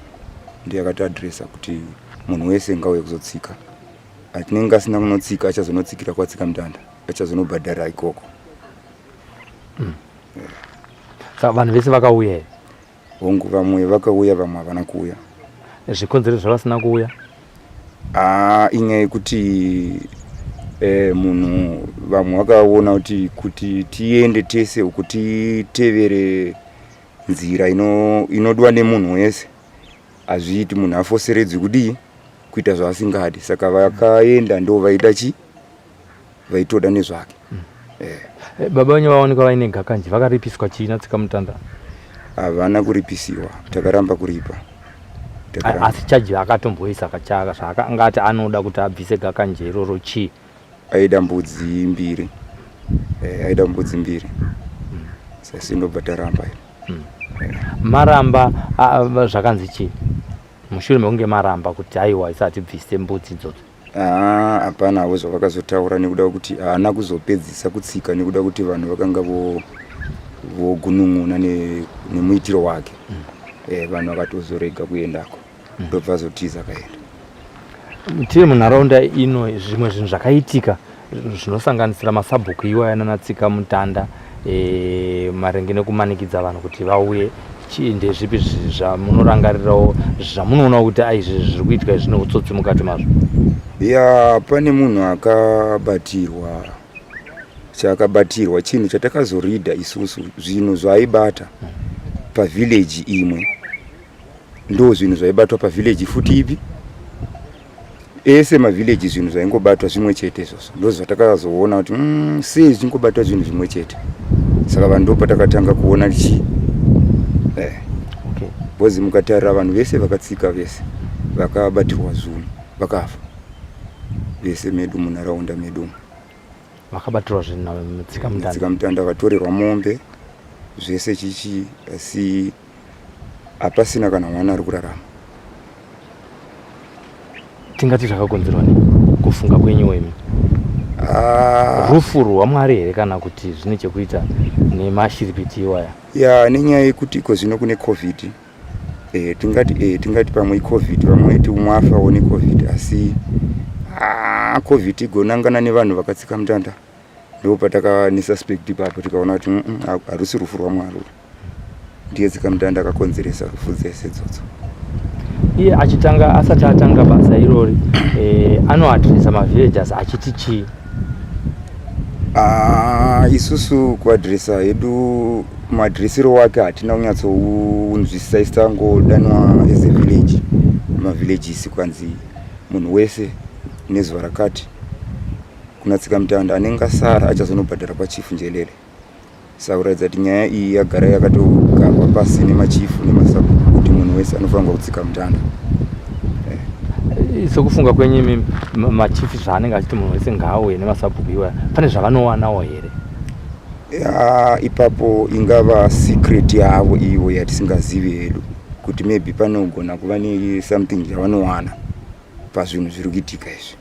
ndiye akatiadhiresa kuti munhu wese ngauye kuzotsika. Atinenge asina kunotsika achazonotsikira kwatsikamutanda achazonobhadhara ikoko. Mm. Saka vanhu vese vakauya here? Hongu, vamwe vakauya, vamwe havana kuuya. Zvikonzero zvavasina kuuya? Ah, inyaya yekuti eh, munhu vamwe vakaona kuti kuti tiende tese uku titevere nzira inodiwa nemunhu wese hazviiti munhu afoseredzwi kudii kuita zvaasingadi saka vakaenda ndo vaida chi vaitoda nezvake mm. eh. eh baba venyu vaonekwa vaine gakanje vakaripiswa chii natsikamutanda havana kuripisiwa takaramba kuripa asi chaji akatomboisa kachaka zvaakanga ati anoda kuti abvise gakanje iroro chii aida mbudzi mbiri eh, aida mbudzi mbiri mm. sasi ndobva taramba mm. eh. maramba zvakanzi chii mushure mekunge maramba kuti aiwa isati bvise mbudzi idzodzo Ah, hapana havo zvavakazotaura nekuda kuti haana kuzopedzisa kutsika nekuda kuti vanhu vakanga vogunun'una nemuitiro wake mm. eh, vanhu vakatozorega kuendako mm. ndobva azotiza akaenda tiri munharaunda ino zvimwe zvinhu zvakaitika zvinosanganisira masabhuku iwaya nanatsika mutanda e, maringe nekumanikidza vanhu kuti vauye ndezvipi zvamunorangarirawo zvamunoonawo kuti aizvi zviri kuitika izvi zvine utsotsi mukati mazvo ya pane munhu akabatirwa chaakabatirwa chinhu chatakazorida isusu zvinhu zvaaibata pavhileji imwe ndo zvinhu zvaibatwa pavhileji futi ipi ese mavhileji zvinhu zvaingobatwa zvimwe chete izvozvo ndo zvatakazoona kuti mm, sei zvichingobatwa zvinhu zvimwe chete saka vanhu ndo patakatanga kuona chii eh. because mukatarira vanhu vese vakatsika vese vakabatirwa zvinhu vakafa vese medu munharaunda medu vakabatirwa zvinhu tsika mutanda tsika mutanda vatorerwa mombe zvese chichi asi hapasina kana mwana ari kurarama tingati zvakakonzerwa nei kufunga kwenyu imi ah. rufu rwamwari here kana kuti zvine chekuita nemashiripiti iwaya ya nenyaya yekuti iko zvino kune covid eh, tingati eh, tingati pamwe icovid vamwe vaiti umwe afawo necovid asi ah, covid igonangana nevanhu vakatsika mutanda ndo pataka nesuspect ipapo tikaona kuti harusi rufu rwamwari ndiye tsikamutanda akakonzeresa rufu dzese idzodzo iye achitanga asati atanga basa irori eh, anoadresa mavillagers achiti chii ah, isusu kuadresa hedu muadresiro wake hatina kunyatsounzwisisa isi tangodanwa as a village mavillages kwanzi munhu wese nezuva rakati kuna tsikamutanda anenge asara achazonobhadhara kwachief njelele Saka kuratidza kuti nyaya iyi yagara yakatogarwa pasi nemachifu nemasabhuku kuti munhu wese anofanirwa kutsika mutanda. Eh. Sekufunga kwenyu imi machifu zvaanenge achiti munhu wese ngaauye nemasabhuku iwaya pane zvavanowanawo here? Ya, ipapo ingava secret yavo ivo yatisingazivi hedu kuti maybe panogona kuva nesomething chavanowana pazvinhu zviri kuitika izvi.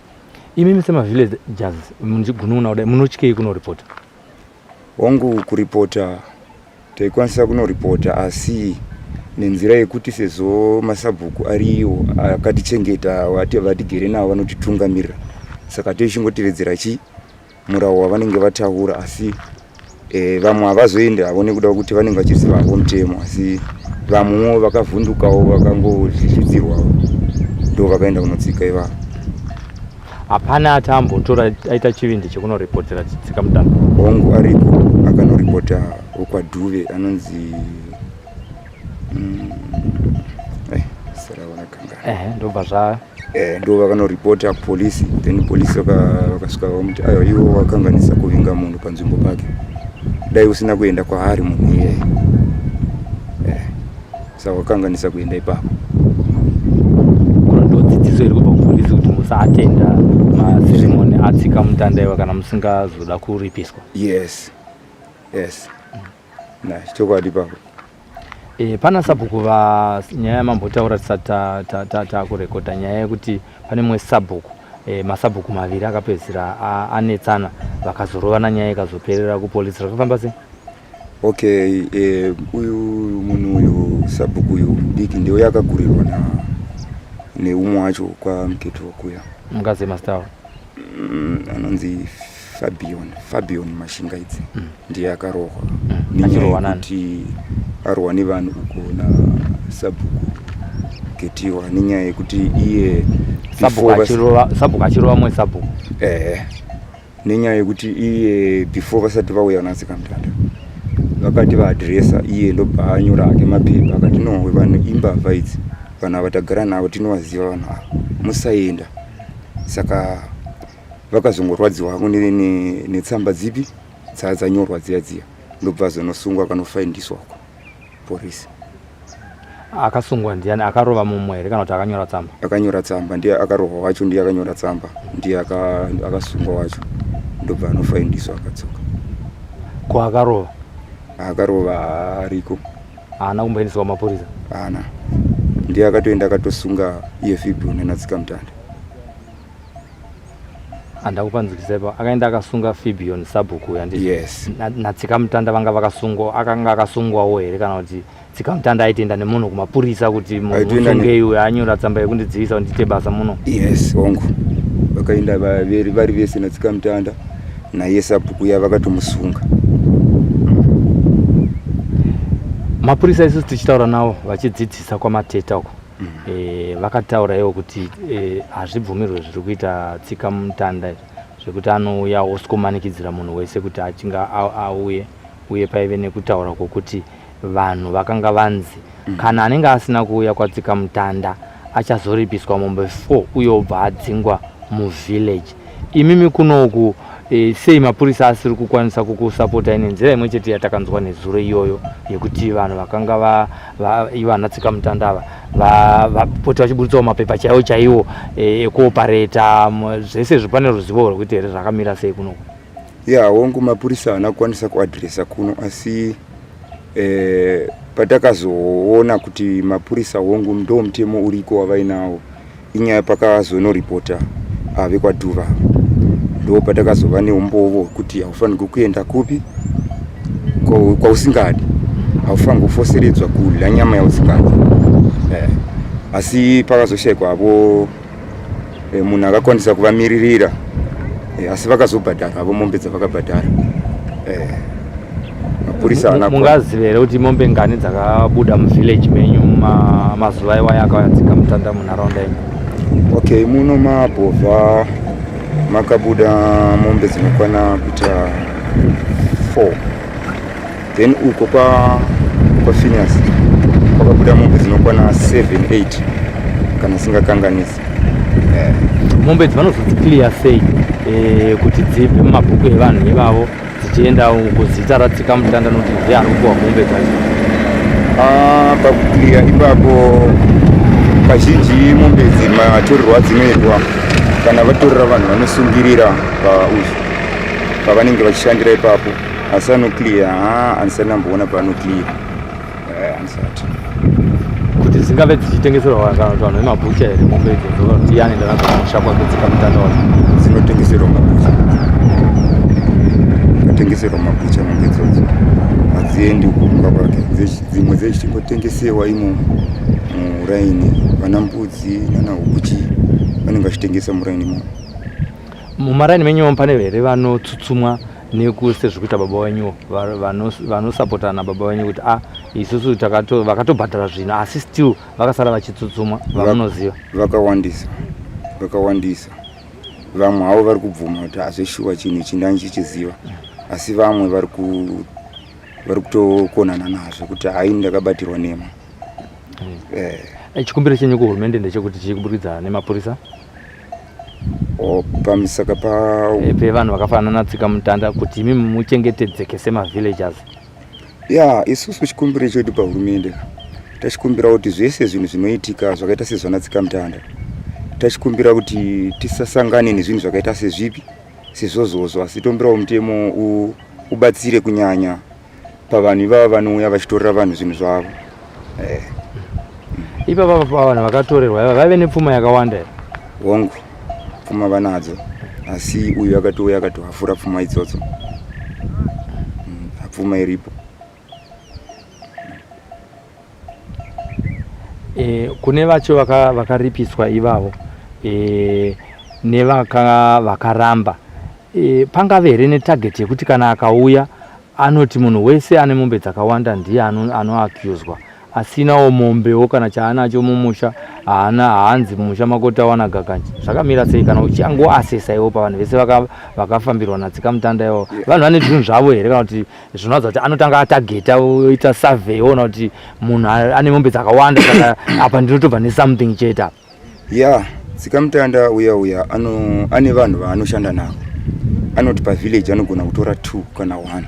Imimi semavillagers muchigunun'una kudai munotyei kunoripota? Hongu kuripota taikwanisa kunoripota asi nenzira yekuti sezvo masabhuku ariwo akatichengeta vatigere navo vanotitungamirira saka tichingotevedzera chi murawo wavanenge vataura asi e, vamwe havazoende havo nekuda kwekuti vanenge vachiziva havo mutemo asi vamwewo vakavhundukawo vakangotyityidzirwawo ndo vakaenda kunotsika ivavo Hapana ati ambotora aita chivindi chekunoripotera tsika mutanda. Hongu ariko akanoripota wekwaDhuve anonzi mm, eh, eh, ndobva zva eh, ndo vakanoripota kupolisi then polisi vakasvika vamuti aiwa iwo wakanganisa kuvinga munhu panzvimbo pake dai usina kuenda kwaari munhu iyeye eh. Saka wakanganisa kuenda ipapo. Kuna ndodzidziso iri kubva kupolisi kuti musaatenda maseremoni atsika mutanda iwa kana musingazoda kuripiswa. Yes. Yes. Mm. Na chokwadi ipapo. E, pana sabhuku va nyaya yamambotaura tisati takurekodha nyaya yekuti pane mumwe sabhuku e, masabhuku maviri akapedzisira anetsana vakazorovana nyaya ikazoperera kupolisi zvakafamba sei? Okay, eh, uyu munhu uyu sabhuku uyu mudiki ndiye akagurirwa na neumwe wacho kwaMuketo kuya. Mungazive mazita avo? Mm, anonzi Fabion, Fabion Mashingaidze. Mm. Ndiye akarohwa. Mm. Achirohwa nani? Kuti arohwa nevanhu uko na sabhuku Getiwa nenyaya yekuti iye sabhuku achirova sabhuku achirova mwe sabhuku. Eh. nenyaya yekuti iye before vasati vauya vana tsikamutanda Vakati vaadhiresa iye ndobva anyora hake mapepa akati no vanhu imbavha idzi vanhu ava tagara navo tinovaziva vanhu ava musaenda. Saka vakazongorwadziwa hako netsamba dzipi dzanyorwa dziya dziya ndobva azonosungwa akanofaindiswa uko porisi. Akasungwa ndiani? Akarova mumwe here kana kuti akanyora tsamba? Akanyora tsamba ndiye akarohwa wacho, ndiye akanyora tsamba, ndiye akasungwa wacho ndobva anofaindiswa akadzoka. Ko akarova? Akarova ariko. Haana kumboendeswa kumapurisa? Haana. Ndiye akatoenda akatosunga iye Fibion naTsikamutanda. Handakupanzwisisa ipapo. Akaenda akasunga Fibion sabhuku uya ndizvo? Yes. NaTsikamutanda vanga vakasungwa, akanga akasungwawo here kana kuti Tsikamutanda aitoenda nemunhu kumapurisa kuti munhu Aitoenda ne- musungei uyo anyora tsamba yekundidzivisa kuti ndiite basa muno? Yes, hongu. Vakaenda vari vese naTsikamutanda naiye sabhuku uya vakatomusunga. Mapurisa isusu tichitaura navo vachidzidzisa kwaMateta uko. E, vakataura ivo kuti e, hazvibvumirwe zviri kuita Tsikamutanda izvi zvekuti anouya oskomanikidzira munhu wese kuti achinge auye uye paive nekutaura kwokuti vanhu vakanga vanzi kana anenge asina kuuya kwaTsikamutanda achazoripiswa mombe 4 uye obva adzingwa muvillage. Imimi kunoku e, sei mapurisa asiri kukwanisa kukusapotai nenzira imwe chete yatakanzwa nezuro iyoyo yekuti vanhu vakanga va, va, ivo ana Tsikamutanda ava vapota vachiburitsawo mapepa chaiwo chaiwo e, ekuopareta zvese izvo pane ruzivo rwekuti here zvakamira sei kunoku? Ya, hongu mapurisa haana kukwanisa kuadhiresa kuno asi eh, patakazoona kuti mapurisa hongu ndo mutemo uriko wavainawo inyaya pakazonoripota vekwadhuva ndo patakazova neumbovo hwekuti haufanirwi kuenda kupi kwausingadi haufanirwi kufoseredzwa kudya nyama yausingadi eh, asi pakazoshaikwa havo eh, munhu akakwanisa kuvamiririra eh, asi vakazobhadhara havo mombe dzavakabhadhara eh, mapurisa haana Mungazive here kuti mombe ngani dzakabuda muvillage menyu mazuva iwayo akauya Tsikamutanda munharaunda yenyu? Okay, muno mabhovha makabuda mombe dzinokwana kuita 4 then uko kwa kwaPhineas kwakabuda mombe dzinokwana 7 8 kana singakanganisi. Mombe idzi vanozodziclear sei kuti dzibve mumabhuku evanhu ivavo dzichienda kuzita raTsikamutanda nokuti ndiye ari kupiwa mombe dzacho? Ah, pakuclear ipapo kazhinji mombe idzi matorerwo adzinoitwa kana vatorera vanhu vanosungirira pauzvi pavanenge vachishandira ipapo asi anoclear ha handisati ndamboona paanoclear handisati kuti dzingave dzichitengeserwa kana kuti vanhu vemabhucha here mombe idzodzo kana kuti iye anoenda nadzo kumusha kwake Tsikamutanda wacho? Dzinotengeserwa mabhucha, dzinotengeserwa mabhucha mombe idzodzo, hadziendi kumba kwake. Dzimwe dzechichingotengesewa imomo muraini, vana mbudzi nana huku chii vanenge vachitengesa muraini imomo. Mumaraini menyu pane here vanotsutsumwa nekusezviri kuita baba venyu vanosapotana baba venyu kuti a isusu vakatobhadhara zvinhu asi still vakasara vachitsutsumwa vamunoziva? Vakawandisa, vakawandisa. Vamwe havo vari kubvuma kuti hazveshuwa chinhu ichi ndandichichiziva, asi vamwe vari kutokonana nazvo kuti hai ndakabatirwa nema. Chikumbiro chenyu kuhurumende ndechekuti chii kuburikidza nemapurisa? Pamusaka pa pevanhu vakafanana naTsikamutanda kuti imi muchengetedzeke semavillagers. Ya, isusu chikumbiro chedu pahurumende tachikumbira kuti zvese zvinhu zvinoitika zvakaita sezvana Tsikamutanda, tachikumbira kuti tisasangane nezvinhu zvakaita sezvipi sezvozvozvo, asi tombirawo mutemo ubatsire kunyanya pavanhu ivava vanouya vachitorera vanhu zvinhu zvavo. Ipapa pavanhu vakatorerwa iva vaive nepfuma yakawanda here? Hongu, pfuma vanadzo, asi uyu akatouya akatohafura pfuma idzodzo. Pfuma iripo. Kune vacho vakaripiswa ivavo nevakaramba pangave here netarget yekuti kana akauya anoti munhu wese ane mombe dzakawanda ndiye anoaccuswa? Asinawo mombewo kana chaanacho mumusha haana haanzi mumusha mako tawana gakanje. Zvakamira sei kana uchangoasesa iwo pavanhu vese vakafambirwa natsikamutanda iwo? Vanhu vane zvinhu zvavo here kana kuti zvinoratidza kuti anotanga atageta oita survey oona kuti munhu ane mombe dzakawanda saka apa ndinotobva nesomething chete apa? Ya, tsikamutanda uya uya ano ane vanhu vaanoshanda navo. Anoti pavillage anogona kutora 2 kana 1.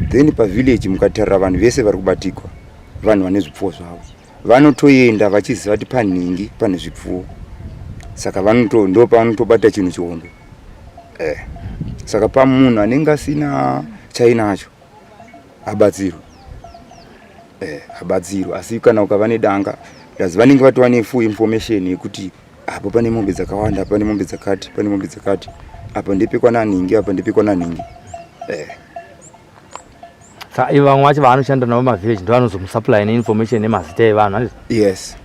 Then pavillage mukatarira vanhu vese vari kubatikwa vanhu vane zvipfuwo zvavo. Vanotoenda vachiziva kuti panhingi pane zvipfuwo. Saka vanoto ndo pavanotobata chinhu chihombe. Eh. Saka pamunhu anenge asina chainacho abatsirwe. Eh, abatsirwe asi kana ukava nedanga plus vanenge vatova nefull information yekuti apo pane mombe dzakawanda, pane mombe dzakati, pane mombe dzakati, apa ndepekwana nhingi, apa ndepekwana nhingi. Eh. Saka ivo vamwe vacho vaanoshanda navo mavillage ndo vanozomusupply neinformation nemazita evanhu handiti? Yes,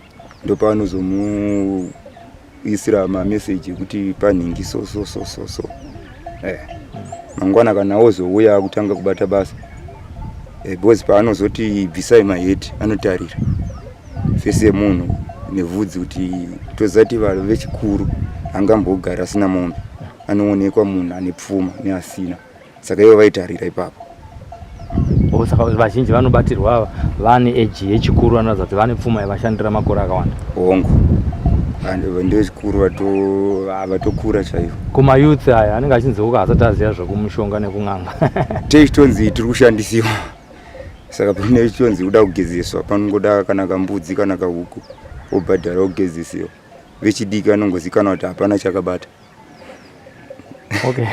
ndopavanozomuisira mameseji ekuti panhingi so so so so so. Eh. Mangwana kana ozouya akutanga kubata basa eh, because paanozoti bvisai maheti anotarira fesi yemunhu nevhudzi kuti toziva kuti vanhu vechikuru angambogara asina mombe, anoonekwa munhu ane pfuma neasina. Saka ivo vaitarira ipapo. Oh, saka vazhinji vanobatirwa ava vane eji yechikuru vanoratidza kuti vane pfuma yavashandira makore akawanda. Hongu, ndevechikuru vatokura chaivo. Kumayouth aya anenge achinzeuka asati aziva zvekumushonga nekun'anga. Tichitonzi tiri kushandisiwa, saka pane chitonzi kuda kugezeswa panongoda kana kambudzi kana kahuku wobhadhara wogezesiwa. Vechidiki vanongozikanwa kuti hapana chakabata. Okay.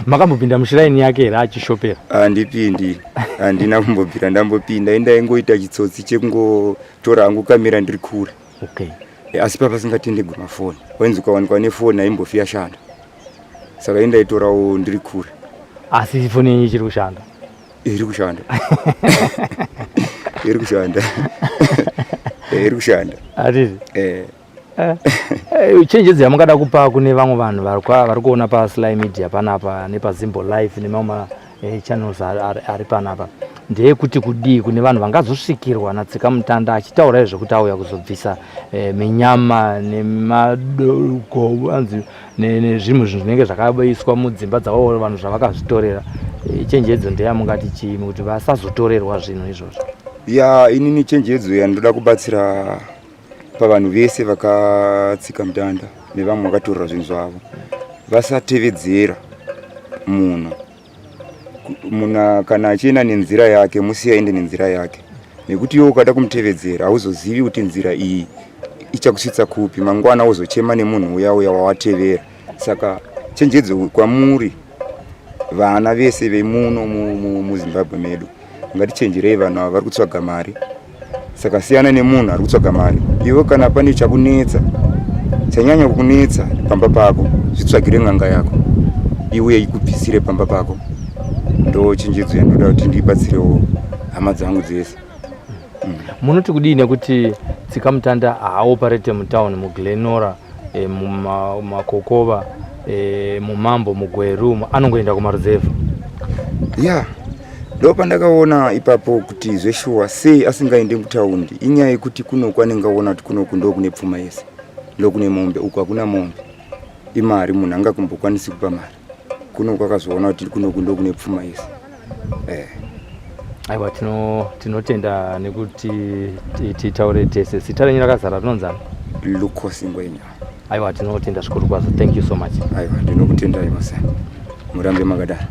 Makambopinda mushiraini yake here achishopera? Handipindi, handina kumbobvira ndambopinda. Indaingoita chitsotsi chekungotora hangu kamera ndiri kure. Okay. Asi papasingatendegwi mafoni, wainzi ukawanikwa nefoni haimbofi yashanda, saka indaitorawo ndiri kure. Asi foni yenyu ichiri kushanda? Iri kushanda. Iri kushanda. Iri kushanda. Hatiti? Eh. Chenjedzo yamungada kupa kune vamwe vanhu vari kuona paSly Media panapa nepaZimbo Life nemamwe channels ari panapa ndeyekuti kudii kune vanhu vangazosvikirwa natsikamutanda achitaura izvo kuti auya kuzobvisa minyama nemadogo anzi nezvimwe zvinhu zvinenge zvakaiswa mudzimba dzavo vanhu zvavakazvitorera? Chenjedzo ndeyamungati chii kuti vasazotorerwa zvinhu izvozvo? Ya, inini chenjedzo yandoda kubatsira pavanhu vese vakatsika mutanda nevamwe vakatorera zvinhu zvavo, vasatevedzera munhu. Munhu kana achienda nenzira yake, musiye aende nenzira yake, nekuti iwe ukada kumutevedzera hauzozivi kuti nzira iyi ichakusvitsa kupi. Mangwana wozochema nemunhu uya uya wawatevera. Saka chenjedzo kwamuri vana vese vemuno muZimbabwe medu, ngatichenjerei vanhu ava vari kutsvaga mari. Saka siyana nemunhu ari kutsvaga mari. Iwe kana pane chakunetsa, chanyanya kukunetsa pamba pako, zvitsvagire n'anga yako iuye ikubvisire pamba pako. Ndo chenjedzo yandoda kuti ndibatsirewo hama dzangu dzese. Munoti kudii nekuti tsikamutanda haaoperate mutown, muGlenora, muMakokova, muMambo, muGweru, anongoenda kumaruzevha? Ya, ndo pandakaona ipapo kuti zveshuwa sei asingaende kutaundi, inyaya yekuti kunoku anenge aona kuti kunoku ndo kune pfuma yese, ndo kune mombe, uku hakuna mombe, imari munhu anga kumbokwanisi kupa mari. Kunoku akazoona kuti kunoku ndo kune pfuma yese. Aiwa, tinotenda nekuti titaure tese. Zita renyu rakazara rinonzani? Lukosi Ngwenya. Aiwa, tinotenda zvikuru kwazvo. Thank you so much. Aiwa, ndinokutendai mose, murambe makadaro.